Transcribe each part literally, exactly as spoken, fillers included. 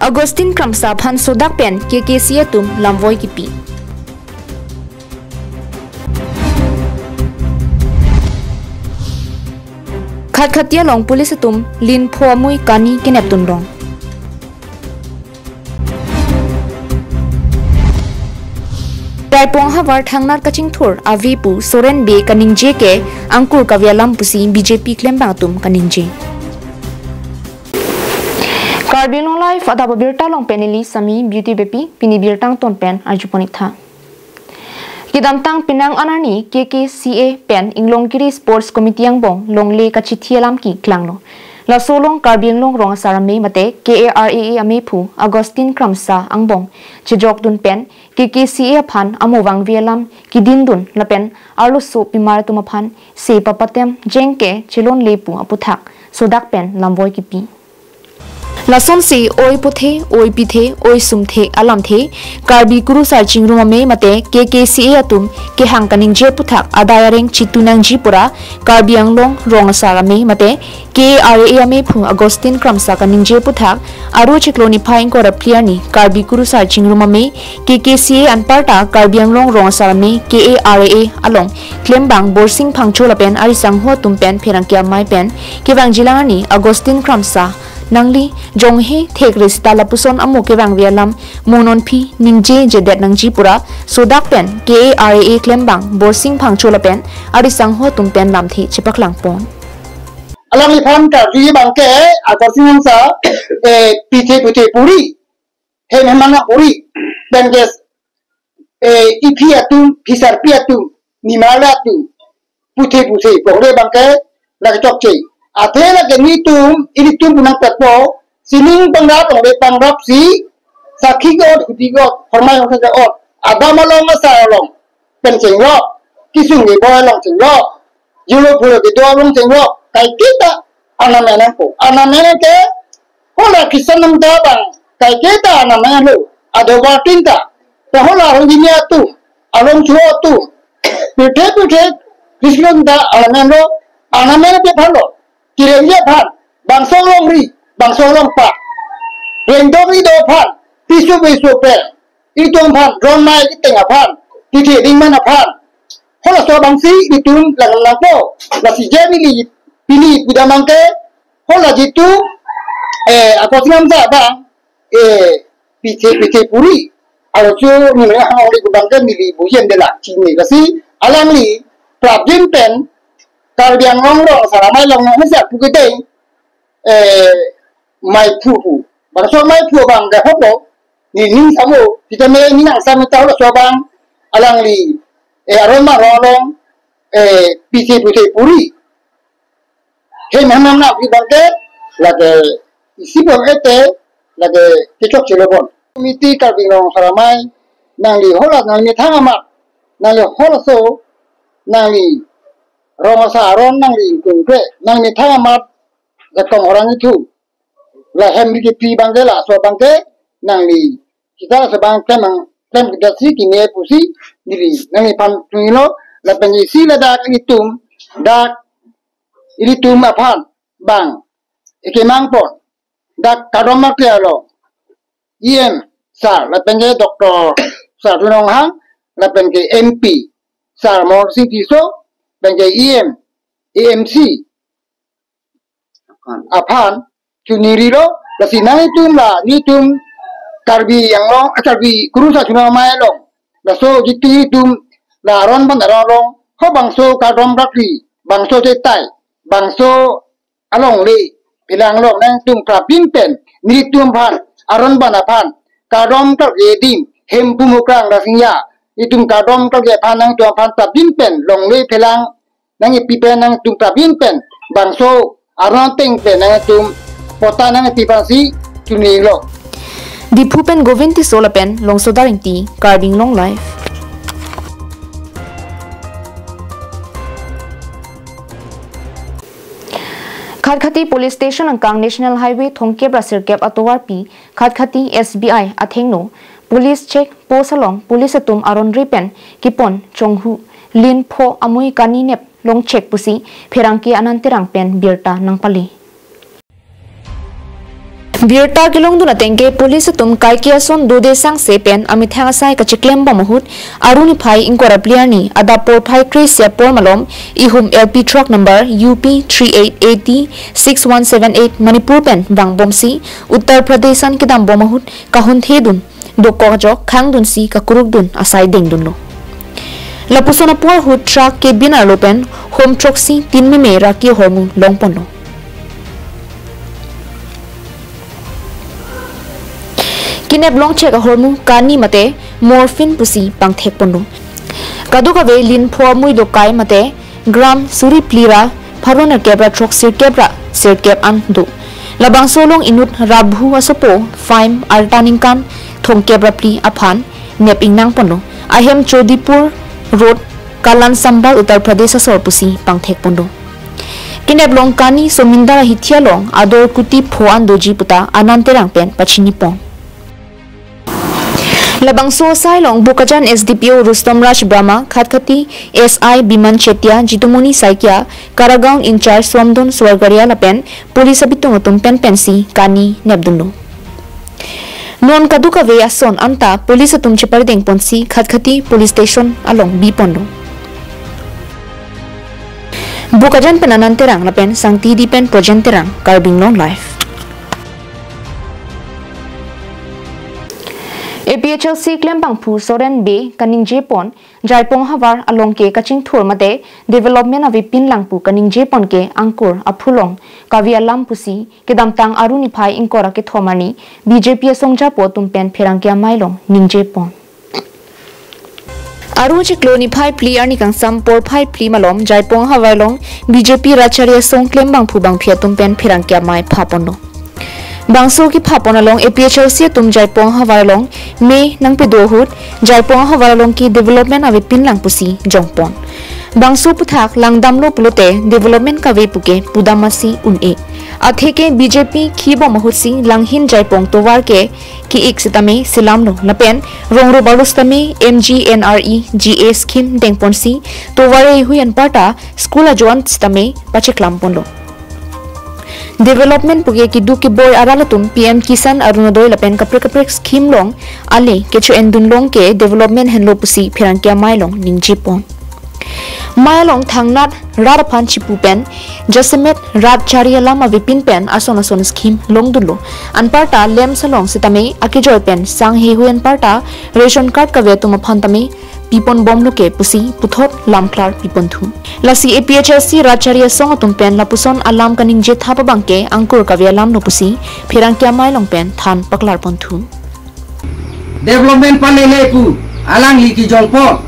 Augustine Kramsa aphan sodak pen K K C atum lamvoi kipi. Khatkhati along police atum lin pho amui kani kenep tunrong. Raipong ahavar thangnar kachingthur ave pu Soren Bey kaningje ke angkur kave alam pusi B J P klembang atum kaningje. Karbi Anglong Live adap abirta along pen neli Sami Beauty Beypi, pini birta angton pen arjupon-ik tha. Kedamtang penang anarni K K C A pen Inglongkiri Sports Committee angbong longle kachithi alam keklanglo. Laso along Karbi Anglong Rong Asar Amei mate K A R A A ameiphu Augustine Kramsa angbong chejokdun pen K K C A aphan amo vangve alam kedindun lapen arloso pimar atum aphan se papatem jengke chelongle pu aputhak sodak pen lamvoi kipi. Lasonsi oi puthe, oi pithe, oi sumthe alamthe Karbi Kurusar Chingrum Amei mate K K C A atum kehang kaningje aputhak adai areng chitu nangji pura Karbi Anglong Rong Asar Amei mate K A R A A ameiphu Augustine Kramsa kaningje aputhak Aru chiklo niphai ingkoi ra phli arni Karbi Kurusar Chingrum Amei K K C A anparta Karbi Anglong Rong Asar Amei K A R A A along klembang Borsing Phangcho lapen arisangho atum pen pherangke amei pen kevangjilang arni Augustine Kramsa nangli jonghe thekre seta lapuson amo kevangve alam mo nonphi ningjejedet nangji pura sodak pen K A R A A klembang Borsing Phangcho lapen arisangho atum pen lamthe chepaklangpon. Alangliphan karju abangke Augustine Kramsa, eh, pithe puthe puri, hem hem nang puri, pen ke, eh, iphi atum, phisarpi atum, nimarli atum, puthe puthe, pokre abangke lake chokche. Athe lake nelitum, ilitum pu nangpetpo, sining pangrap, pokre pangrapsi, sakhi ke-ot, huti ke-ot, hormai hongsa ke-ot, adam along asar along pen chenglok, kisung keboi along chenglok, jolo phulo kedo along chenglok, kaiketa arnam nangpo. Arnam ke, hala Christian atum ta bang, kaiketa arnam lo, adobar tin ta, ta hala Rohingya atum, along chuo atum, pithe pithe Christian ta arnam lo, arnam ke phalo, kirengji aphan, bangso longri, bangso longpa, rengdok rido aphan, piso piso pen, itum aphan, ron mai kiteng aphan, titi dingman aphan. Halaso abangsi itum lang langpo, lasi je neli, pini pudamang ke, hala jitu, eh, Augustine Kramsa abang, eh, pithe pithe puri, aro chu ni mena hang ori abangke neli bujen de la, chini lasi, alangli, prabjin pen, Karbi Anglong Rong Asar Amei along nang hesa pu kedeng, eh, maiphu pu. Bangso maiphu abang ke hopo, ni ning samo, sitame ni nang samo ta halaso abang, alangli, eh, aron ma rong along, eh, pithe puthe puri. Hem hem nang nang abangke, lake isi bom ete, lake kechokche lo bon. Committee Karbi Anglong Rong Asar Amei, nangli hala nangli methang amat, nangli halaso, nangli rong asar aron nangli ingkungkre, nangli methang amat, jakong orang itu. La hem ri kephi abangke laso abangke nangli kita laso abang klem ang klem kita si kine pusi neli nangliphan tunilo lapen isi ladak ilitum dak ilitum aphan bang ikemang pon dak kadom mak ya lo E M sir lapen ke Doctor Sarju Ronghang lapen ke M P sir Mohan Singh Tisso lapen ke E M A M C aphan chunirilo lasi nanglitum la nelitum Karbi Anglong, eh, Karbi Kurusar Chingrum Amei along laso jitu itum la aron ban aron along ho bangso kadom rakri bangso chetai bangso alongle phelang along nangtum prabin pen nelitum aphan aron ban aphan kadom kal eding hemphu mukrang rasingya itum kadom kal aphan nangtum aphan prabin pen longle phelang nangkepi pen nangtum prabin pen bangso aron ateng pen nangtum pota nangkepi pensi chunilo. Diphu pen Govind Tisso lapen Longsodar Ingti, Karbi Anglong Live. Khatkhati Police Station angkang National Highway thomkep ra sirkep atovarpi Khatkhati S B I athengno Police Check Post along police atum aron ri pen kepon chonghu lin pho amui kani nep long check pusi pherangke Anand Terang pen birta nangpale. Birta kelongdun ateng ke police atum kaike ason dode sangse pen amethang asai kacheklem bom ahut Aru niphai ingkoi ra phli arni adap porphai kre-isi apor malom ihum L P truck number U P three eight A T six one seven eight Manipur pen vangbomsi Uttar Pradesh an kedam bom ahut kahun thedun dokok ajok khangdunsi kakurukdun asai dengdunlo. Lapuson apor ahut truck ke bin arlo pen hom throksi tin meme raki ahormu longponlo. Kinep longchek ahormu kani mate morphine pusi pangthekponlo. Kadokave lin pho amui dokai mate gram suri phli ra pharo nerkep ra throksirkep ra sirkep an do. Labangso along inut Rabhu asopo Faim arta ningkan thomkep ra phli aphan nep ingnangponlo. Ahem Chodipur Road, Kalan Sambal, Uttar Pradesh asor pusi pangthekponlo. Kinep long kani Somindar ahithi along ador kuti pho an doji puta Anand Terang pen pachinipon. Labangso asai along Bokajan S D P O Rustom Raj Brahma, Khatkhati S I Biman Chetia, Jitumoni Saikia, Karagaon in-charge Somdon Swargaria lapen police abitung atum pen pensi kani nepdunlo. Non kadokave ason anta police atum chepardengponsi Khatkhati police station along biponlo. Bokajan pen Anand Terang lapen Sangtidi pen Projen Terang, Karbi Anglong Live. A P H L C klembangphu Soren Bey kaningjepon Jaipong havar along ke kachingthur mate development avepin lang pu kaningjepon ke angkur aphulong kave alam pusi kedamtang Aru niphai ingkoi ra kethom arni B J P asongjapo atum pen pherangke amei along ningjepon. Aru chiklo niphai phli arni kangsam porphai phli malom Jaipong havar along B J P Rat Chari Asong klembangphu bangphi atum pen pherangke amei phaponlo. Bangso kephapon along A P H L C atum Jaipong havar along me nangpedo ahut Jaipong havar along ke development avepin lang pusi jongpon. Bangso aphuthak langdamlo pulote development kave puke pudam masi un-e. Atheke B J P khibom ahutsi Langhin Jaipong tovar ke ki-ik sitame selamlo lapen rongrup arlo sitame M G N R E G A scheme dengponsi tovar heihui anparta school ajoine sitame pacheklamponlo. Development puke keduk keboi arat atum P M Kisan Arunodoi lapen kaprek kaprek scheme along ale kecho-endun long ke development henlo pusi pherangke amei along ningjepon. Mei along thangnat rat aphan chipu pen jasemet rat chari alam avepin pen ason ason scheme longdunlo. Anparta lamps along sitame akejoi pen sang heihui anparta ration card kave atum aphan tame piponbomlo ke pusi puthot lamklar piponthu. Lasi A P H L C Rat Chari Asong atum pen lapuson alam kaningje thap abang ke angkur kave alamlo pusi pherangke amei along pen than paklarponthu. Development palele pu alangli kejongpon.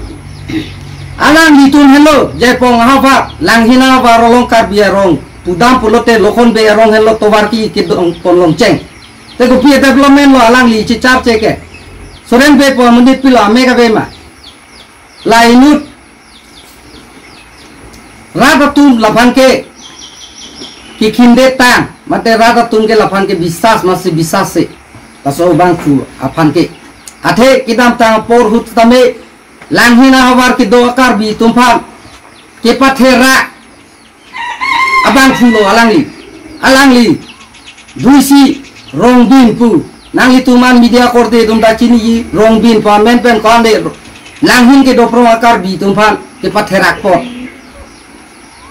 Alanglitum henlo Jaipong ahavar, Langhin ahavar along Karbi arong pudam pulote Lokhon Bey arong henlo tovar ki kedongpon longcheng. Te kopi development lo alangli chicharche ke? Soren Bey pu amonit pilo, ame kave ma? La inut rat atum laphan ke kekhinde tang mate rat atum ke laphan ke bisas masi bisas se. Laso abangphu aphan ke, athe kedamtang apor ahut tame Langhin ahavar kedo a-Karbi atum aphan kepatherak abangphu lo alangli. Alangli duisi Rongbin pu. Nanglitum an media korte atum ta chiniji, Rongbin pu amen pen ko-an de Langhin kedo aprong a-Karbi atum aphan kepatherakpon.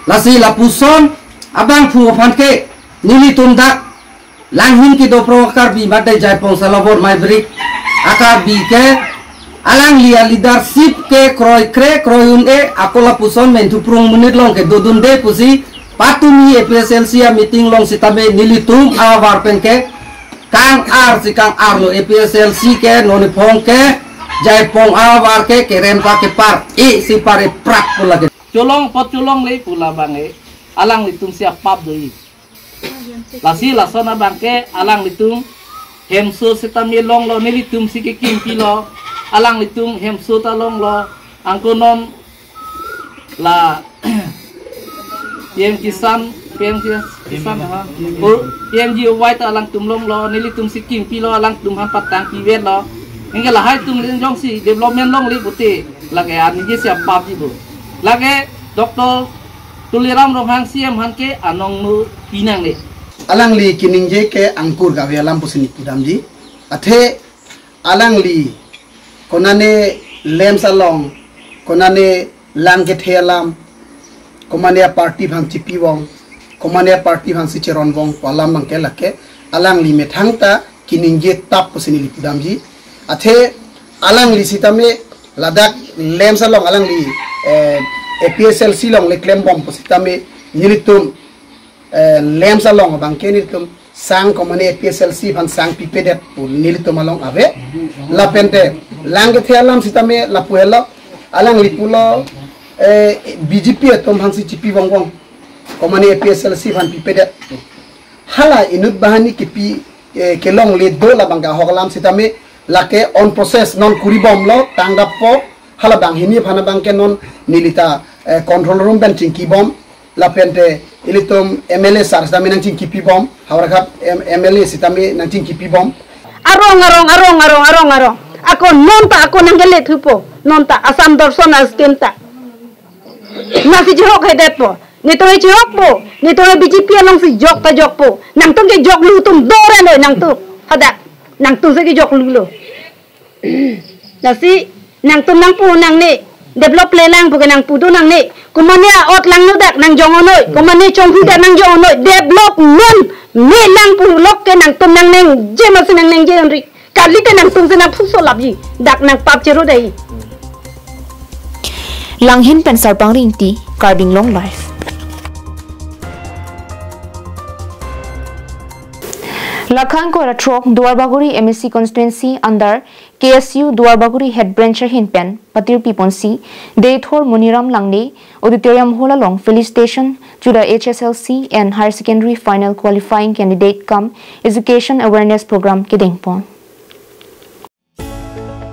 Lasi lapuson abangphu aphan ke nelitum dak Langhin kedo aprong a-Karbi mate Jaipong Salabor Maibrik a-Karbi ke alangli a-leadership ke kroikre kroiun-e, ako lapuson menthu prung monit along ke dodunde pusi patumi A P H L C a-meeting along sitame nelitum ahavar pen ke kang-ar si kang-arlo. A P H L C ke non niphong ke Jaipong ahavar ke kerem ta kepar-e si pare prap pu lake. Cholong apot cholongle pu labang e alanglitum si apap do-i. Lasi lason abang ke alanglitum hemso sitame longlo, nelitum si kekim pilo, alanglitum hemso ta longlo, angko non la P M Kisan, P M Kisan, ha? O, P M G Y ta alangtum longlo, nelitum si kim pilo, alangtum aphan patang pivetlo. Anke lahai atum le jongsi development longle pulote lake aningje si apap ji bo. Lake Doctor Tuliram Ronghang C M aphan ke anong nu pinangne. Alangli keningje ke angkur kave alam pusi neli pudamji. Athe alangli konane LAMPS along, konane lang kethe alam, komane a-party aphan chipivong, komane a-party aphansi cheronvong pu alam abangke lake alangli methang ta keningje tap pusi neli pudamji. Athe alangli sitame ladak LAMPS along alangli, eh, A P S L C along le klembom pu sitame nelitum, eh, LAMPS along abangke nelitum sang komane A P S L C aphan sang pipedet pu nelitum along ave. Lapente lang kethe alam sitame lapu helo, alangli pulo, eh, B J P atum aphansi chipivongvong, komane A P S L C aphan pipedet. Hala inut banghini kipi, eh, kelongle do labang ke ahok alam sitame lake on process non kuribomlo tangdappo, hala banghini aphan abangke non neli ta, eh, control room pen chingkibom, lapente ilitum M L A sir sitame nangchingkipibom, Howraghat M-, M L A sitame nangchingkipibom. Arong, arong, arong, arong, arong, arong. Ako non ta, ako nangkele thupo. Non ta, Assam Darshan a-scheme ta. Nasi chihok hedetpo. Netum chihokpo. Netum B J P alongsi jok ta jokpo. Nangtum kejoklu atum do ra noi nangtum. Hadak. Nangtumsi kejoklulo. Lasi nangtum nangpu nangne, develop le lang pu ke nangpu do nangne. Komane a-ot langno dak nangjong-o noi, komane chonghu dak nangjong-o noi. Development me lang pu lok ke nangtum nangningje masi nangningje unri. Kalite nangtumsi nangphuso lapji. Dak nangpap chero dei. Langhin pen Sarpang Ringti, Karbi Anglong Live. Lakhang ko ra throk Duarbagori M A C constituency under K S U Duarbagori head branch ahin pen patirpi ponsi Deithor Moniram Langne Auditorium Hall along felicitation to the H S L C and Higher Secondary final qualifying candidate cum education awareness program kedengpon.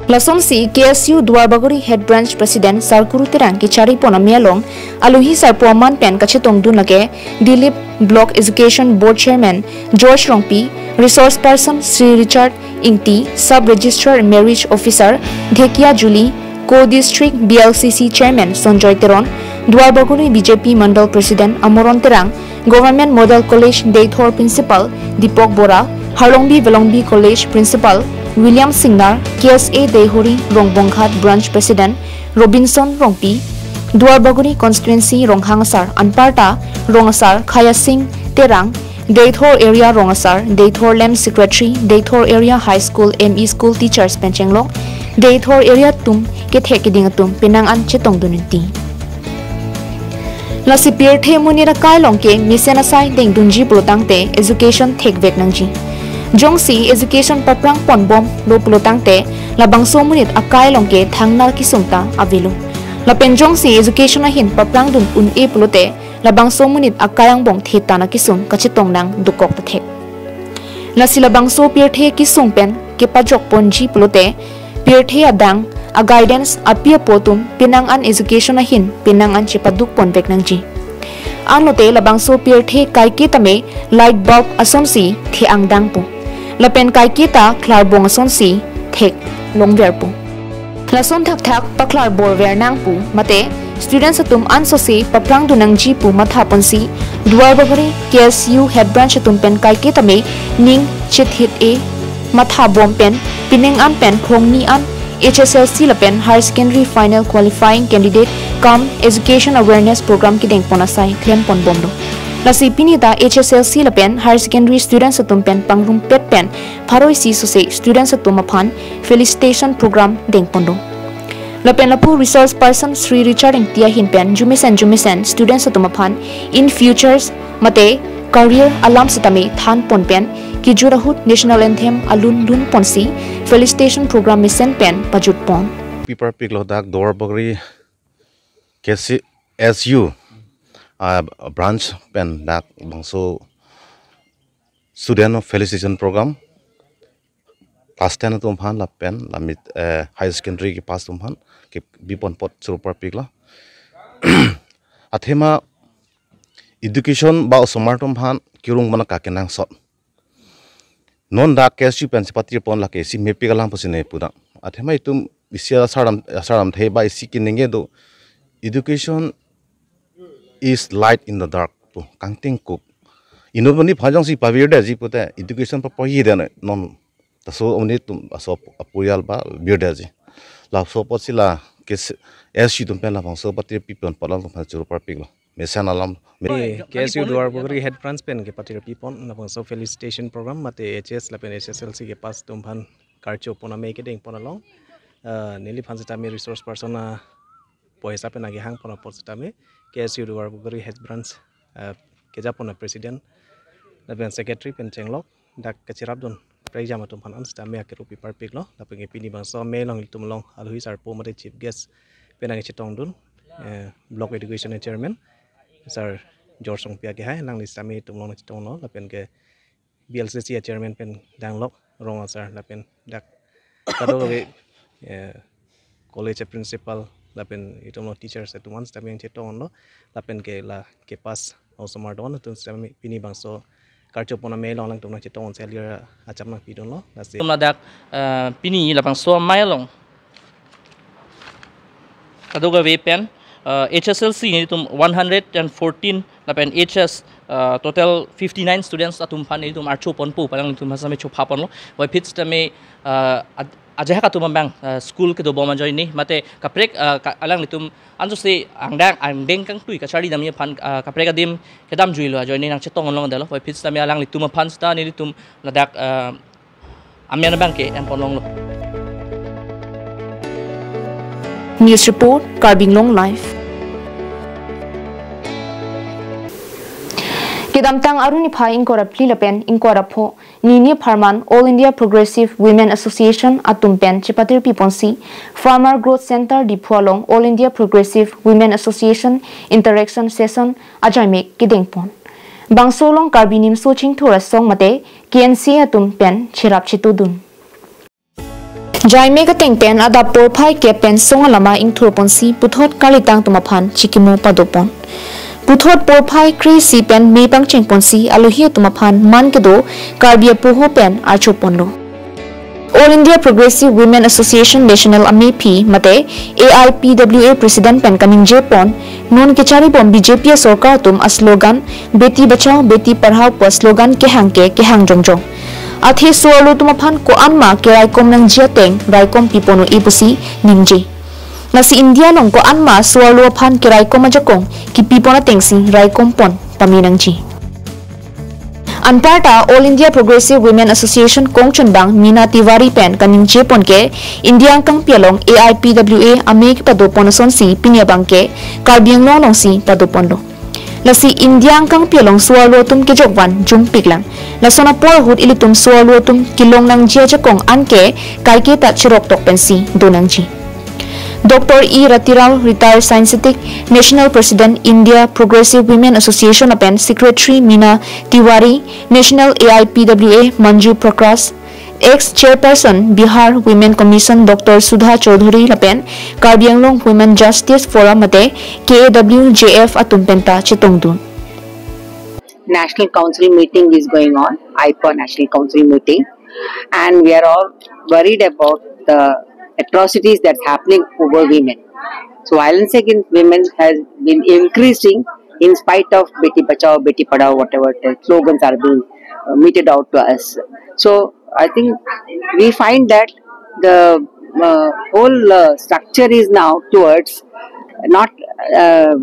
Lasonsi K S U Duarbagori head branch president Sarkuru Terang kechari pon amei along alohi sarpo aman pen kachetongdun lake Dilip Block Education Board Chairman George Rongpi, Resource Person Sri Richard Ingti, Sub Registrar Marriage Officer Dhekia Julie, Co-District B L C C Chairman Sonjoy Teron, Duarbagori B J P Mandal President Amoron Terang, Government Model College Deithor Principal Deepak Bora, Harlongbi Velongbi College Principal William Singnar, K S A Deihori Rongbonghat Branch President Robinson Rongpi, Duarbagori Constituency Ronghang Asar anparta Rong Asar Khaya Singh Terang, Deithor Area Rong Asar, Deithor Lem Secretary, Deithor Area High School M E School Teachers pen chenglok, Deithor Area atum kethek keding atum penang an chetongdun inti. Lasi pirthe monit akai along ke mesen asai dengdunji pulotangte education thekvek nangji. Jongsi education paprang ponbomlo pulotangte labangso monit akai along ke thangnar kesung ta avelo. Lapen jongsi education ahin paprangdun un-e pulote labangso monit akai angbong theta na kesung kachetong nang dokok ta thek. Lasi labangso pirthe kesung pen kepajok ponji pulote pirthe adang a-guidance api apo atum penang an education ahin penang an chepaduk ponvek nangji. Anlote labangso pirthe kaike tame light bulb asonsi the-ang dangpo. Lapen kaike ta khlarbong asonsi theklongverpo. Lason thakthak pakhlarbor ver nangpo mate students atum ansose paprangdun nangji pu matha ponsi Duarbagori K S U head branch atum pen kaike tame ning chethit-e matha bom pen penang an pen phongni an H S L C lapen Higher Secondary Final Qualifying Candidate cum Education Awareness Program kedengpon asai klem ponbomlo. Lasi pini ta H S L C lapen Higher Secondary students atum pen pangrumpet pen pharo isi sose students atum aphan felicitation program dengponlo. Lapen lapu resource person Sri Richard Ingti ahin pen jumesen jumesen students atum aphan in futures mate career alam setame than pon pen kejut ahut national anthem alun lun ponsi felicitation program mesen pen pajut pon. Pipar piklo dak Duarbagori K S U, ah, branch pen dak bangso student felicitation program class ten atum aphan lapen lamit, eh, higher secondary kepass atum aphan kebi pon apot choro parpiklo. Athema education ba osomar atum aphan kerung mana ka kenangsot. Non dak K S U pen si patir pon lake isi mepik alam pusi neli pudam. Athema itum isi asar lam, asar lamthe ba isi keningje do, education is light in the dark pu, kangtingkuk. Inut monit aphan jongsi pavirdetji pute education papohi den non. Laso monit atum laso apoyal pavirdetji. Laso apotsi la ke S U atum pen labangso patir pipon palang atum aphan choro parpiklo. Mesen alam. Me- Eh, K S U Duarbagori Head Branch pen kepatir pipon labangso felicitation program mate H S lapen H S L C kepass atum aphan karcho pon amei kedengpon along. Eh, neliphan sitame resource person apoisa pen akehang pon apot sitame K S U Duarbagori Head Branch, eh, kejapon apresident lapen secretary pen chenglok dak kachirapdun prekjam atum aphan an sitame akero pi parpiklo. Lapen ke pini bangso amei along ilitum along alohi sarpo mate chief guest pen nangchetongdun, eh, block education chairman sir George Rongpi akehai, alangli sitame ilitum along nangchetonglo. Lapen ke B L C C a chairman pen danglok Rong asar lapen dak kadokave, eh, college a principal lapen ilitum along teachers atum an sitame nangchetonglo. Lapen ke la kepass osomar do-an atum sitame pini bangso karcho pon amei along alangtum nangchetong-un si alir acham nangpidunlo. Lasi atum ladak, eh, pini labangso amei along kadokave pen, eh, H S L C nelitum one hundred and fourteen lapen H S, eh, total fifty-nine students atum aphan nelitum archo ponpo pu alanglitum aphan sitame chopha ponlo. Puvoiphit sitame, eh, ad- ajahak atum abang, eh, school kedobom ajoine mate kaprek, eh, ka- alanglitum anso si angdeng angdeng kangtui kacharli damji aphan, eh, kaprek adim kedamjuilo ajoine nangchetong-un longdetlo. Puvoiphit sitame alanglitum aphan sita nelitum ladak, eh, amen abang ke-en pon longlo. News report, Karbi Anglong Live. Kedamtang Arni phai ingkoi ra phli lapen ingkoi ra pho, nini apharman All India Progressive Women Association atum pen chepatir piponsi Farmer Growth Center Diphu along All India Progressive Women Association Interaction Session ajaimek kedengpon. Bangso along Karbi Nimso Chingthur Asong mate K N C A atum pen cherap chetudun. Jaimek ateng pen adap porphai kep pen song alama ingthurponsi puthot karlitang atum aphan chikimo padopon. Puthot porphai kre-isi pen me pangchengponsi alohi atum aphan man kedo Karbi apoho pen archoponlo. All India Progressive Women Association National amephi mate A I P W A President pen kaningjepon, non kecharibom B J P asorkar atum aslogan Beti Bachao Beti Padhao pu aslogan kehang ke kehang jongjong. Athe so-arlo atum aphan ko-anma keraikom nangji ateng raikom piponnon-e pusi ningje. Lasi India along ko-anma so-arlo aphan keraikom ajakong kipipon atengsi raikompon pame nangji. Anparta All India Progressive Women Association kongchunbang Meena Tiwari pen kaningjepon ke India angkangpi along A I P W A amei kepadopon asonsi pini abang ke Karbi Anglong alongsi padoponlo. Lasi India angkangpi along so-arlo atum kejokvan jumpiklang. Lason apor ahut ilitum so-arlo atum kelong nangji ajakong anke kaike ta cheroktok pensi do nangji. Doctor E Ratirao, retired scientific, National President, India Progressive Women Association lapen Secretary Meena Tiwari, National A I P W A Manju Prakash, ex-chairperson Bihar Women Commission Doctor Sudha Chowdhury lapen Karbi Anglong Women Justice Forum mate K A W J F atum penta chetongdun. National Council meeting is going on, IPWA National Council meeting, and we are all worried about the atrocities that's happening over women. So violence against women has been increasing in spite of Beti Bachao, Beti Padhao, whatever the slogans are being, uh, meted out to us. So I think we find that the, uh, whole, uh, structure is now towards not, uh,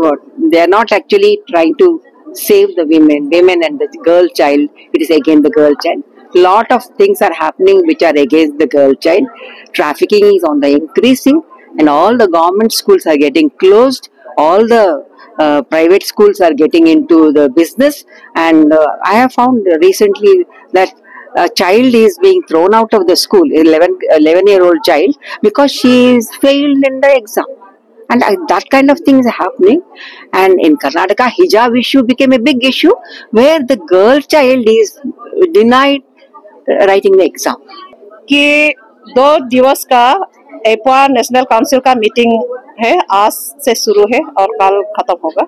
what, they are not actually trying to save the women, women and the girl child. It is against the girl child. Lot of things are happening which are against the girl child. Trafficking is on the increasing, and all the government schools are getting closed. All the, uh, private schools are getting into the business, and, uh, I have found recently that a child is being thrown out of the school, eleven, eleven year old child, because she is failed in the exam. And, uh, that kind of things are happening. And in Karnataka, hijab issue became a big issue, where the girl child is denied, uh, writing the exam. कि दो दिवस का IPWA national council का मीटिंग है, आज से शुरू है और कल खत्म होगा।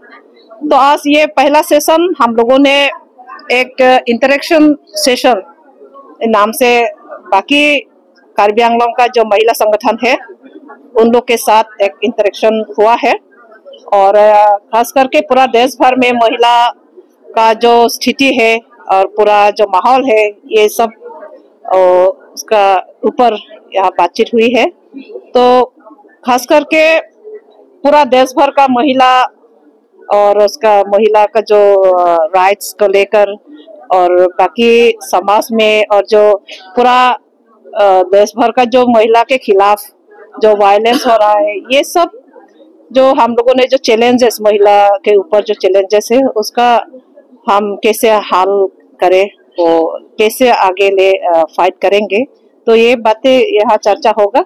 तो आज ये पहला सेशन हम लोगों ने एक इंटरेक्शन सेशन नाम से बाकी कार्बी आंगलोंग का जो महिला संगठन है, उन लोग के साथ एक इंटरेक्शन हुआ है। और, अ, खास करके पूरा देश भर में महिला का जो स्थिति है और पूरा जो माहौल है, ये सब अ, उसका ऊपर यहाँ बातचीत हुई है। तो खास करके पूरा देश भर का महिला और उसका महिला का जो राइट्स को लेकर और बाकी समाज में और जो पूरा अ, देश भर का जो महिला के खिलाफ जो वायलेंस हो रहा है, ये सब जो हम लोगों ने जो चैलेंजेस, महिला के ऊपर जो चैलेंजेस है, उसका हम कैसे हल करें, वो कैसे आगे ले फाइट करेंगे, तो ये बातें यहाँ चर्चा होगा।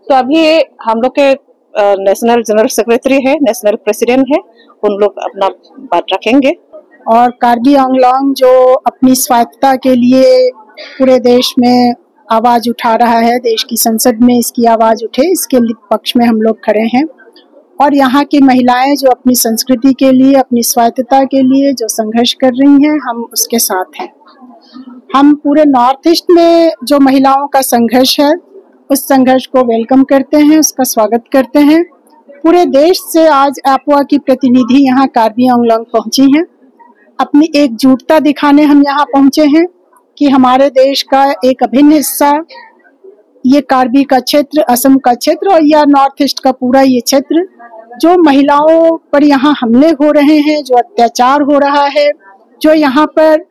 तो अभी हम लोग के नेशनल जनरल सेक्रेटरी है, नेशनल प्रेसिडेंट है, उन लोग अपना बात रखेंगे। और कार्बी आंगलोंग जो अपनी स्वायत्तता के लिए पूरे देश में आवाज उठा रहा है, देश की संसद में इसकी आवाज उठे, इसके लि- पक्ष में हम लोग खड़े हैं। और यहाँ की महिलाएं जो अपनी संस्कृति के लिए, अपनी स्वायत्तता के लिए जो संघर्ष कर रही हैं, हम उसके साथ हैं। हम पूरे नॉर्थ ईस्ट में जो महिलाओं का संघर्ष है, उस संघर्ष को वेलकम करते हैं, उसका स्वागत करते हैं। पूरे देश से आज आपवा की प्रतिनिधि यहाँ कार्बी आंगलोंग पहुंची हैं। अपनी एकजुटता दिखाने हम यहाँ पहुंचे हैं कि हमारे देश का एक अभिन्न हिस्सा ये कार्बी का क्षेत्र, असम का क्षेत्र और या नॉर्थ ईस्ट का पूरा ये क्षेत्र, जो महिलाओं पर यहाँ हमले हो रहे हैं, जो अत्याचार हो रहा है, जो यहाँ पर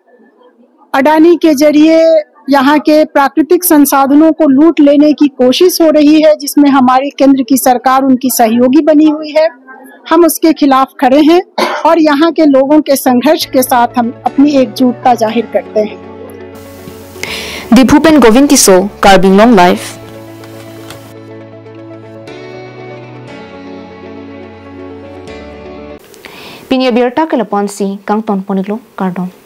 अडानी के जरिए यहाँ के प्राकृतिक संसाधनों को लूट लेने की कोशिश हो रही है, जिसमें हमारी केंद्र की सरकार उनकी सहयोगी बनी हुई है। हम उसके खिलाफ खड़े हैं और यहाँ के लोगों के संघर्ष के साथ हम अपनी एकजुटता जाहिर करते हैं। Diphu pen Govind Tisso, Karbi Anglong Live. Pini abirta ke lapu-ansi kangton pon-iklo, kardom.